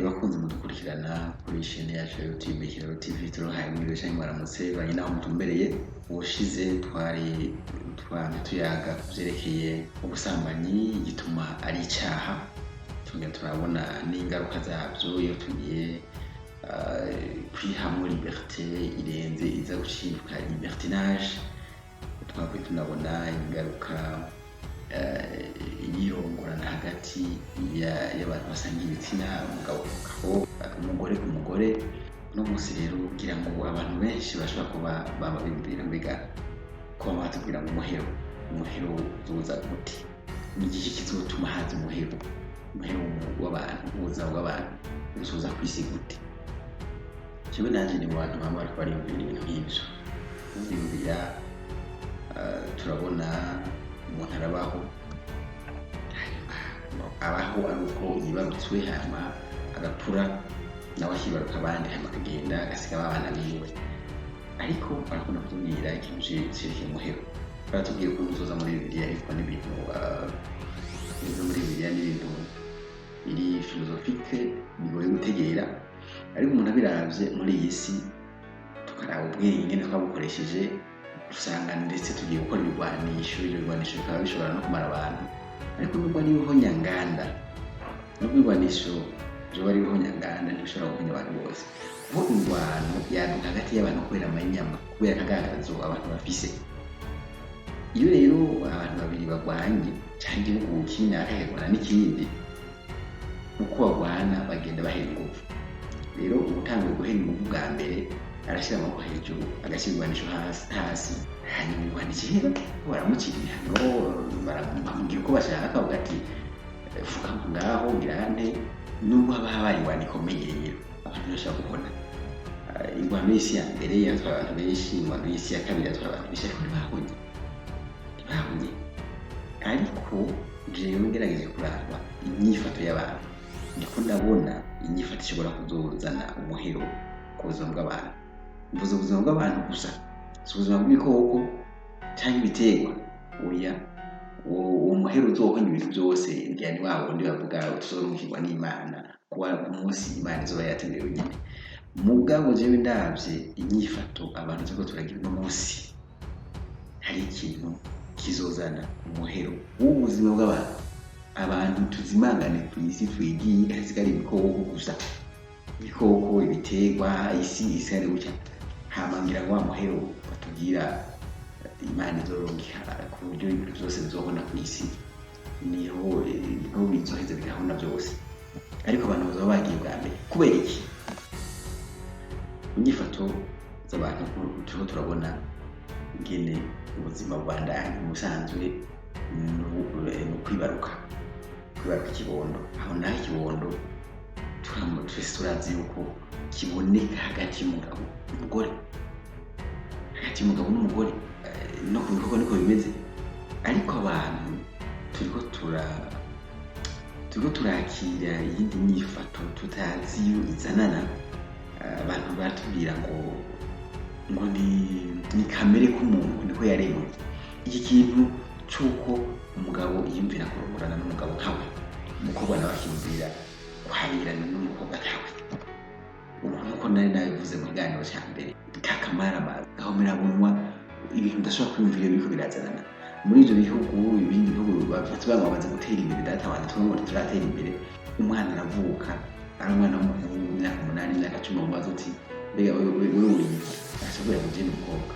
Bakunzi mudukurikirana kuri chaîne yacu ya YouTube Kiraro TV, turahaye mwiriwe canke mwaramutse bivanye naho mutumbereye. Ubushize twari twamye tuyaga ku vyerekeye ubusambanyi, igituma ari icaha, tongera turabona n'ingaruka zavyo iyo tugiye kwihamwo liberté irenze iza gucinduka libertinage. Twavuye tunabona ingaruka y'irongorana hagati y'abantu basangiye ibitsina, umugabo ku mugabo, umugore ku mugore. Uno munsi rero kugira ngo abantu benshi bashobora kuba baba biyumvira: mbega ko bama batubwira ngo umuhero, umuhero uzoza gute? Ni igiki kizotuma haza umuhero? Umuhero w'abantu, w'ubuzima bw'abantu uzoza kw'isi gute? Jewe nanje ni mu bantu bama bariko bariyumvira ibintu nk'ivyo. Ndiyumvira, turabona umuntu arabaho, hanyuma abaho ari uko yibarutswe, hanyuma agakura, nawe akibaruka abandi, hanyuma akagenda agasiga abana biwe. Ariko barakunda kutubwira ikintu cerekeye umuhero. Baratubwira ukuntu uzoza muri Bibiliya, ariko n'ibintu biva muri Bibiliya n'ibintu biri philosophique, bigoye gutegera. Ariko umuntu abiravye muri iyi si, tukaraba ubwenge ingene twabukoresheje, usanga ndetse tugiye gukora ibigwanisho, ivyo bigwanisho bikaba bishobora no kumara abantu. Ariko nubwo ari ibihonyanganda, nubwo ibigwanisho vyoba ari ibihonyanganda, ntibishobora guhonya abantu bose, kuko ingwano yaduka hagati y'abantu kubera amanyama, kubera akagagazo abantu bafise. Iyo rero abantu babiri bagwanye, canke igihugu kinaka kikagwana n'ikindi, uko bagwana bagenda bahera inguvu. Rero uwutanguye guhera inguvu bwa mbere arashyira amaboko hejuru, agashyira ibigwanisho hasi hasi, hanyuma ibigwanisho ihera, baramucira ibihano, bamubwira uko bashaka, bavuga ati: "Fukama ngaho, ngirante." Nubwo haba habaye ingwano ikomeye rero, abantu ntibashobora guhona. Ingwano y'isi ya mbere yatwaye abantu benshi, ingwano y'isi ya kabiri yatwaye abantu benshi, ariko ntibahonye, ntibahonye. Ariko jewe ngerageje kuraba inyifato y'abantu, ndiko ndabona inyifato ishobora kuzozana umuhero ku buzima bw'abantu. Mvuze ubuzima bw'abantu gusa, si ubuzima bw'ibikoko cyangwa ibiterwa, oya. Uwo muhero uzohonya ibintu byose ngira ni wa wundi bavuga tuzorungikirwa n'Imana, kuwa ku munsi Imana izoba yateguye nyine. Mugabo jewe ndavye inyifato abantu turiko turagira uno munsi, hari ikintu kizozana umuhero w'ubuzima bw'abantu, abantu tuzimangane ku isi, twigiye hasigare ibikoko gusa, ibikoko, ibiterwa, isi isigare gutya. Hama ngira ngo wa muhero batubwira Imana izorungika ku buryo ibintu byose bizohona ku isi, niho bizoheza bigahona byose, ariko abantu bazaba bagiye bwa mbere. Kubera iki? Inyifato z'abantu, turiko turabona ingene ubuzima bubandanya. Mu busanzwe ni ukwibaruka, kwibaruka ikibondo. Aho naho ikibondo twese turazi yuko kiboneka hagati y'umugabo n'umugore, hagati y'umugabo n'umugore. No ku bikorwa niko bimeze. Ariko abantu turiko turakira iyindi nyifato tutazi iyo izanana. Abantu baratubwira ngo ni kamere k'umuntu, niko yaremwe. Iki kintu c'uko umugabo yiyumvira kurongorana n'umugabo nkawe, umukobwa nawe akiyumvira kwabirana n'umukobwa nkawe, ubu nkuko nari nabivuze mu kiganiro ca mbere, kakamaramaza, gahomerabunwa, ibintu udashobora kwiyumvira biriko birazanana muri ivyo bihugu. Ibindi bihugu bafata ngo bamaze gutera imbere, data wanje, twebwe ngo ntituratera imbere. Umwana aravuka ari umwana w'umuhungu w'imyaka 8, imyaka 10, bamubaza uti: "Mbega wewe uri iki?" Arashobora kugira umukobwa,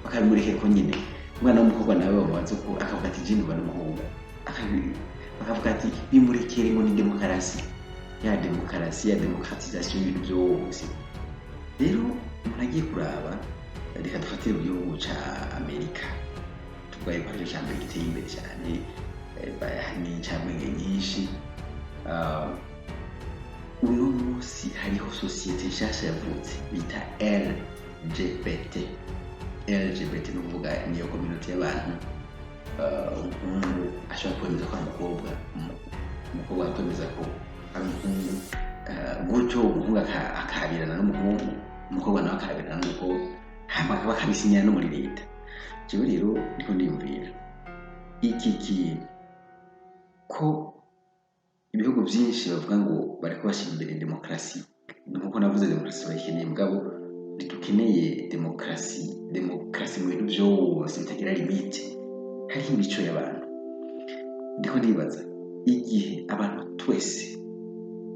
bakabimurekera ko nyine. Umwana w'umukobwa nawe bamubaza uko, akavuga ati: "Je ndumva n'umuhungu." Bakavuga ati: "Bimurekere," ngo ni demokarasi, ya demokarasi, ya démocratisation y'ibintu byose. Rero umuntu agiye kuraba, reka dufatire mu gihugu ca Amerika, tuvuga yuko aricyo ca mbere giteye imbere cyane, n'incabwenge nyinshi. Uno munsi hariho sosiyete nshasha yavutse bita LGBT. LGBT ni ukuvuga niyo community y'abantu, umuhungu ashobora kwemeza ko ari umukobwa, umukobwa akwemeza ko ari umuhungu, gutyo umuhungu akabirana n'umuhungu, umukobwa nawe akabirana n'umukobwa, hama bakabisinyira no muri leta. Jewe rero ndiko ndiyumvira iki kintu ko Ibihugu byinshi bavuga ngo bariko bashyira imbere demokarasi. Nkuko navuze, demokarasi bayikeneye, mugabo ntidukeneye demokarasi mu bintu byose bitagira limite. Hariho imico y'abantu. Ndiko ndibaza igihe abantu twese,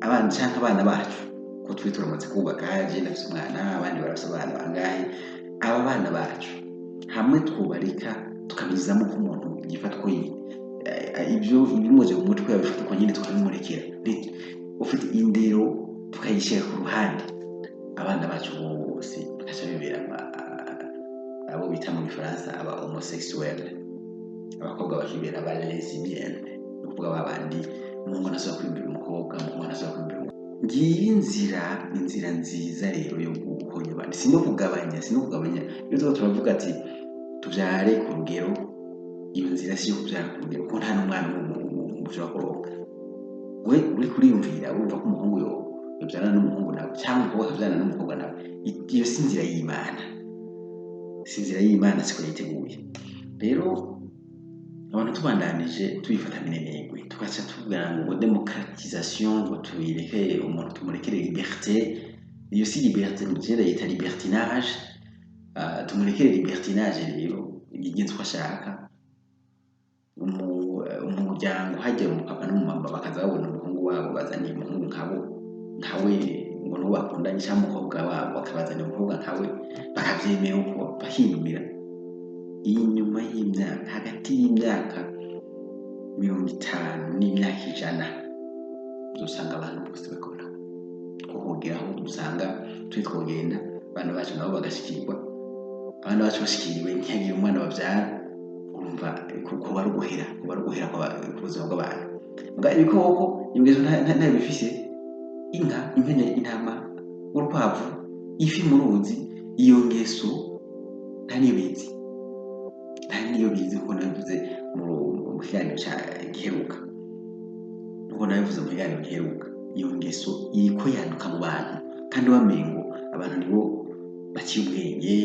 abana cyangwa abana bacu, ko twe turamaze kubaka, je ndafise umwana, abandi barafise abana bangahe, aba bana bacu hamwe twubarika tukabizamo ko umuntu yifata uko ibyo ibimuje mu mutwe yabifata uko nyine, tukabimurekera, ufite indero tukayishyira ku ruhande, abana bacu bose bakaca bibera abo bita mu Gifaransa aba homosexuel, abakobwa bakibera aba lesbienne, ni ukuvuga ba bandi umuhungu ntashobora kwimbira umukobwa, umuhungu ntashobora kwimbira umukobwa. Ngiyi inzira, inzira nziza rero yo guhonya abandi, si no kugabanya. Iyo tuba turavuga ati tubyare ku rugero, iyo nzira si iyo kubyara ku rugero, kuko nta n'umwana ushobora kuronka. We uri kuriyumvira, urumva ko umuhungu yo yobyarana n'umuhungu nawe, cyangwa umukobwa akabyarana n'umukobwa nawe. Iyo si inzira y'Imana, si inzira y'Imana, siko yiteguye. Rero abantu tubandanije tubifata minenegwe, tugaca tuvuga ngo démocratisation, ngo tuyireke umuntu, tumurekere liberté. Iyo si liberté, mugenda yita libertinage. Tumurekere libertinage rero, yigenza uko ashaka. Umuryango hajya umupapa n'umumama bakaza babona umuhungu wabo bazaniye umuhungu nkabo nkawe, ngo nuwo bakundanye, cyangwa umukobwa wabo bakabazanira umukobwa nkawe, bakabyemera uko, bakiyumira. Inyuma y'imyaka, hagati y'imyaka 50 n'imyaka 100, uzosanga abantu bose bakora kuhogeraho. Usanga turi twogenda, abana bacu nabo bagashikirwa. Abana bacu bashikiriwe, ntihagire umwana babyara, urumva kuba ari uguhera, kuba ari uguhera ku buzima bw'abantu. Muga ibikoko ingeso ntayo bifise. Inka, impene, intama, urukwavu, ifi mu ruzi, iyo ngeso nta niyo bizi, nta niyo bizi. Kuko nabivuze mu kiganiro ca giheruka, kuko nabivuze mu kiganiro giheruka, iyo ngeso iriko yanduka mu bantu, kandi wamengo abantu nibo baciye ubwenge.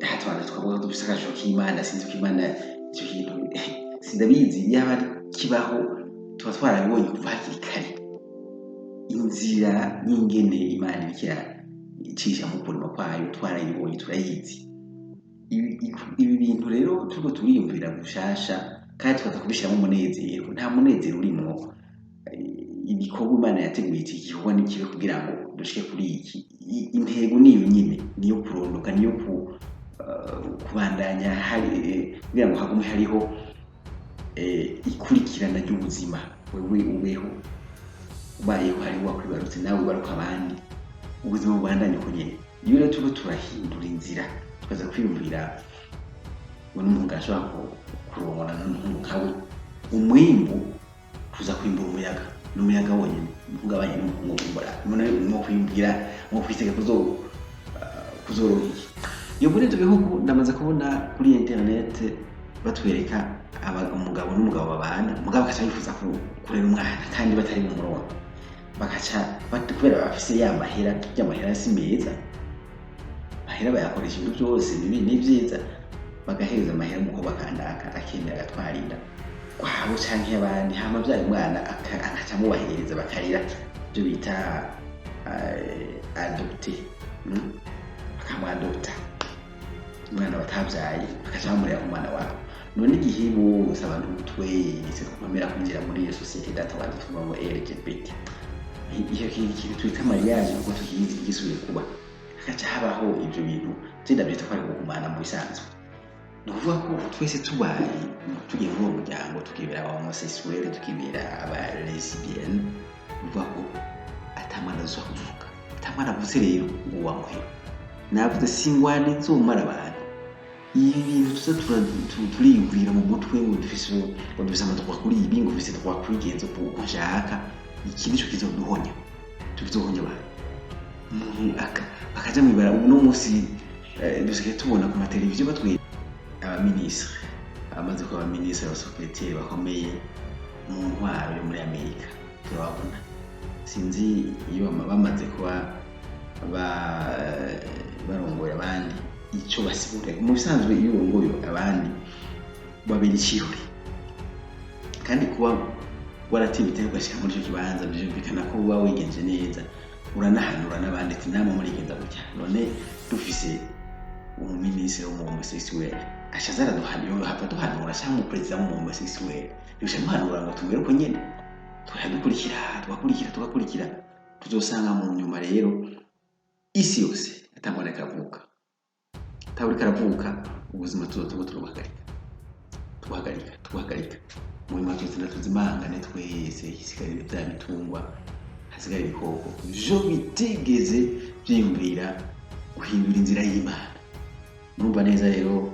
Aha tubanza tukavuga ko dufise akarusho k'Imana. Sinzi ko Imana icyo kintu, sindabizi yaba kibaho, tuba twarabibonye kuva hakiri kare inzira y'ingene Imana iriko icisha mu kurema kwayo, twarayibonye, turayizi. Ibi bintu rero turiko turiyumvira gushasha, kandi tukaza kubishiramo umunezero, nta munezero urimwo. Ibikorwa Imana yateguye, iki gikorwa ni kibe kugira ngo dushike kuri iki. Intego niyo nyine, niyo kurondoka, niyo kubandanya hari, kugira ngo hagume hariho ikurikirana ry'ubuzima. Wewe ubeho, ubayeho, hariho wakwibarutse, nawe wibaruka abandi, ubuzima bubandanye uko nyene. Iyo rero turiko turahindura inzira, tukaza kwiyumvira ngo n'umuhungu arashobora kurongora n'umuhungu nkawe, umwimbu tuza kwimbura umuyaga, n'umuyaga wonyene. Umuhungu abanye n'umuhungu, mwimbura mwo kwiyumvira, mwo kwitega kuzoronka iki? Iyo muri ivyo bihugu ndamaze kubona kuri internet batwereka umugabo n'umugabo babana, umugabo agaca yifuza kurera umwana kandi batari mu murongo, bakaca kubera bafise ya mahera, ya mahera si meza, mahera bayakoresha ibintu byose bibi n'ivyiza, bagahereza amahera umukobwa kanaka, akemera agatwara inda kwabo canke abandi, hama vyaye umwana akaca amubahereza bakarira, ibyo bita adopter, Bakamwadopta umwana batavyaye, bakaca bamurera umwana wabo. None igihe bose abantu twese twemera kwinjira muri iyo société data wacu tuvuga ngo LGBT, iyo kintu twita mariage kuko tukizi gisubiye kuba, hagaca habaho ibyo bintu, je ndavyita ko ari guhumana mu bisanzwe. Ni ukuvuga ko twese tubaye tugiye muri uwo muryango, tukibera aba homosexuel, tukibera aba lesbienne, ni ukuvuga ko ata mwana azoshobora kuvuka. Ata mwana avutse rero, ngo wamuhera. Navuze singwane nzomara abantu. Ibi bintu tuza turiyumvira mu mutwe ngo dufise ama droits kuri ibi, ngo dufise droit kwigenza uko nshaka, iki nico kizoduhonya, tuzohonya abantu. Umuntu bakaja mwibara. Uno munsi dusigaye tubona ku mateleviziyo batwereka abaminisitiri, abamaze kuba abaminisitiri, abasekreteri bakomeye mu ntwaro yo muri Amerika, turababona. Sinzi iyo bamaze kuba barongoye abandi icyo basigura. Mu bisanzwe iyo urongoye abandi babera ikirori, kandi kuba Warateye iteka ugashyira muri icyo kibanza, byumvikana ko uba wigenje neza, uranahanura n'abandi ati: "Namwe murigenza gutya." None dufise umuminisitiri w'umu homosexuel, aca aza araduhanura, hava duhanura, cyangwa umuperezida w'umu homosexuel yosha duhanura ngo tumere uko nyene, tukadukurikira, tugakurikira, tugakurikira, tuzosanga mu nyuma rero isi yose atangwana karavuka, ataburi karavuka. Ubuzima tuba turabuhagarika, tubuhagarika, tubuhagarika. Mu nyuma tuzina tuzimangane twese, hisigaye bya bitungwa, hasigare ibikoko vyo bitigeze vyiyumvira guhindura inzira y'Imana. Murumva neza rero,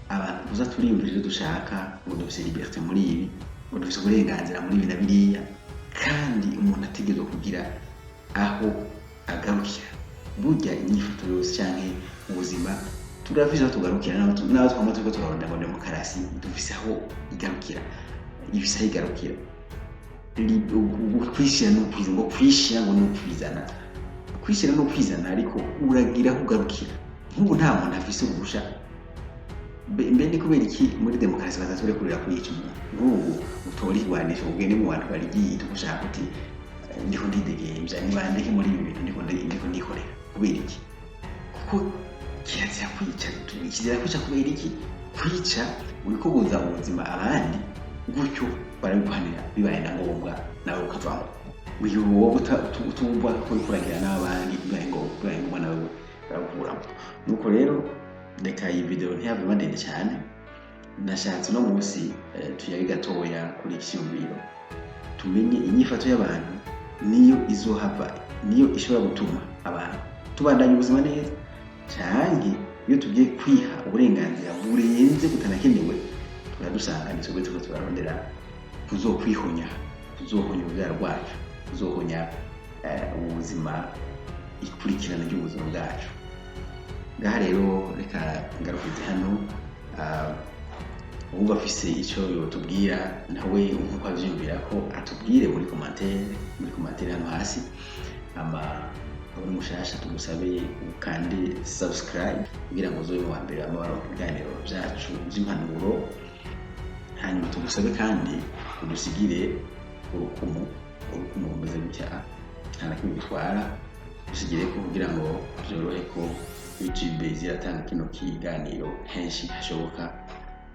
abantu tuza turiyumvira ivyo dushaka, ngo dufise liberté muri ibi, ngo dufise uburenganzira muri ibi na biriya, kandi umuntu ategerezwa kugira aho agarukira. Burya inyifato yose canke ubuzima turafise aho tugarukira. Naho twama turiko turarondera ngo demokarasi, dufise aho igarukira, ifise aho igarukira. Kwishira no kwizana, ngo kwishira ngo no kwizana, kwishira no kwizana, ariko uragira aho ugarukira. Nk'ubu nta muntu afise uruhusha. Mbe ni kubera iki muri demokarasi bataturekurira kwica umuntu? Nk'ubu utora igwanisho, ugende mu bantu barigiye, ushaka uti: "Ndiko ndidegemvya, nibandeke muri ibi bintu, ndiko ndikorera." Kubera iki? Kuko kirazira kwica. Kizira kwica kubera iki? Kwica uriko buza ubuzima abandi, gutyo barabiguhanira, bibaye na ngombwa nawe ukavamo. Uyu wowe utumva ko uriko uragira n'abandi, bibaye ngombwa nawe baragukuramo. Nuko rero reka iyi video ntihave iba ndende cyane. Nashatse uno munsi tuyage gatoya kuri iki cyiyumviro, tumenye inyifato y'abantu niyo izohava, niyo ishobora gutuma abantu tubandanya ubuzima neza, canke iyo tugiye kwiha uburenganzira burenze butanakenewe, turadusanga ni twebwe turiko turarondera kuzokwihonya, kuzohonya urubyaro rwacu, kuzohonya ubuzima, ikurikirana ry'ubuzima bwacu. Ngaha rero reka ngarukize hano. Uwumva afise ico yotubwira nawe nkuko avyiyumvira ko atubwire muri commentaire hano hasi. Ama uri mushasha, tugusabe ukande subscribe kugira ngo uzobe mu wa mbere bama baronka ibiganiro vyacu vy'impanuro. Hanyuma tugusabe kandi udusigire urukumu, urukumu rumeze gutya, nta na kimwe bitwara, dusigire ko kugira ngo vyorohe ko YouTube ziratanga kino kiganiro henshi hashoboka.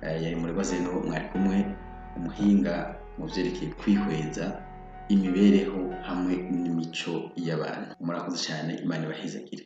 Yari muri Zeno mwari kumwe, umuhinga mu vyerekeye kwihweza imibereho hamwe n'imico y'abantu. Murakoze cyane, Imana ibahezagire.